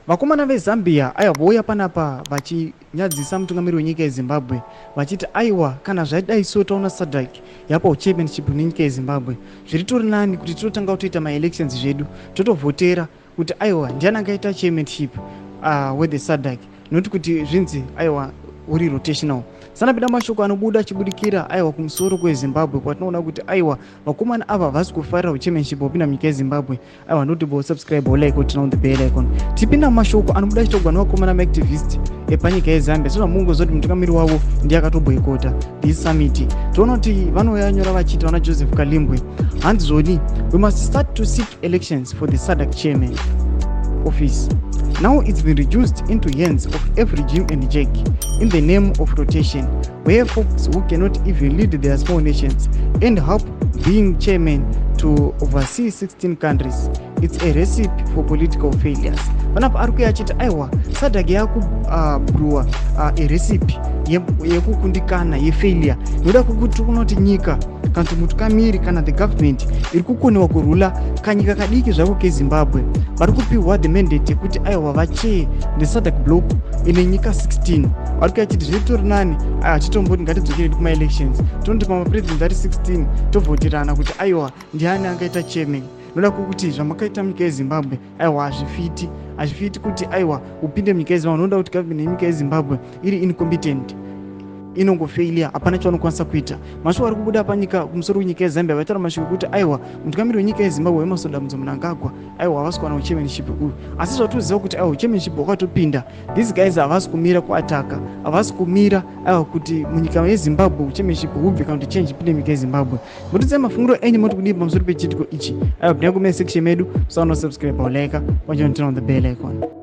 Vakomana veZambia aiwa vouya panapa vachinyadzisa mutungamiri wenyika yeZimbabwe vachiti aiwa kana zvadai so taona SADC yapa uchairmanship nenyika yeZimbabwe, zviri tori nani kuti tototanga kutoita maelections zvedu, totovhotera kuti aiwa ndiani angaita chairmanship wethe SADC, not kuti zvinzi aiwa uri rotational. Sanapinda mashoko anobuda achibudikira aiwa kumusoro kweZimbabwe, kwatinoona kuti aiwa vakomana ava havasi kufarira uchairmanship hwapinda munyika yeZimbabwe. Aiwa noti bo subscribe, like, turn on the bell icon. Tipinda mumashoko anobuda achitogwa nevakomana maactivist epanyika yeZambia, sezvamungozoti mutungamiri wavo ndiye akatoboycota this summit. Toona kuti vanouya nyora vachiti vana Joseph Kalimbwe, hanzi zvoni, "We must start to seek elections for the SADC chairman office. Now it's been reduced into hands of every Jim and Jack in the name of rotation, where folks who cannot even lead their small nations end up being chairman to oversee 16 countries. It's a recipe for political failures." Panapa ari kuya achiti aiwa SADC yakubrewa a recipe yekukundikana, yefailure, noda kwekuti kunoti nyika kana kuti mutungamiri kana the government iri kukoniwa kurula kanyika kadiki zvako keZimbabwe, vari kupiwa the mandate yekuti aiwa vachair the SADC bloc ine nyika 16. Vari kuya chiti zviri nani hatitomboti ngatidzokerei kumaelections, tonoti pamapresident ari 16 tovhoterana kuti aiwa ndiani angaita chairman, noda kwekuti zvamakaita munyika yeZimbabwe aiwa hazvifiti, hazvifiti kuti aiwa upinde munyika yeZimbabwe, noda kuti government yenyika yeZimbabwe iri incompetent, inongofailure, hapana chavanokwanisa kuita. Mashoko ari kubuda panyika kumusoro kwenyika yeZambia vaitaura mashoko ekuti aiwa mutungamiri wenyika yeZimbabwe Emmerson Dambudzo Mnangagwa aiwa havasi kuwana uchairmanship uyu. Asi zvatoziva kuti aiwa uchairmanship hwakatopinda, these guys havasi kumira kuataka, havasi kumira aiwa kuti munyika yeZimbabwe uchairmanship hubve kana kuti change ipinde munyika yeZimbabwe. Mutidzai mafungiro enyu, moti kudii pamusoro pechiitiko ichi? Aiwa, pinai comment section medu, musaona subscribe, like, turn on the bell icon.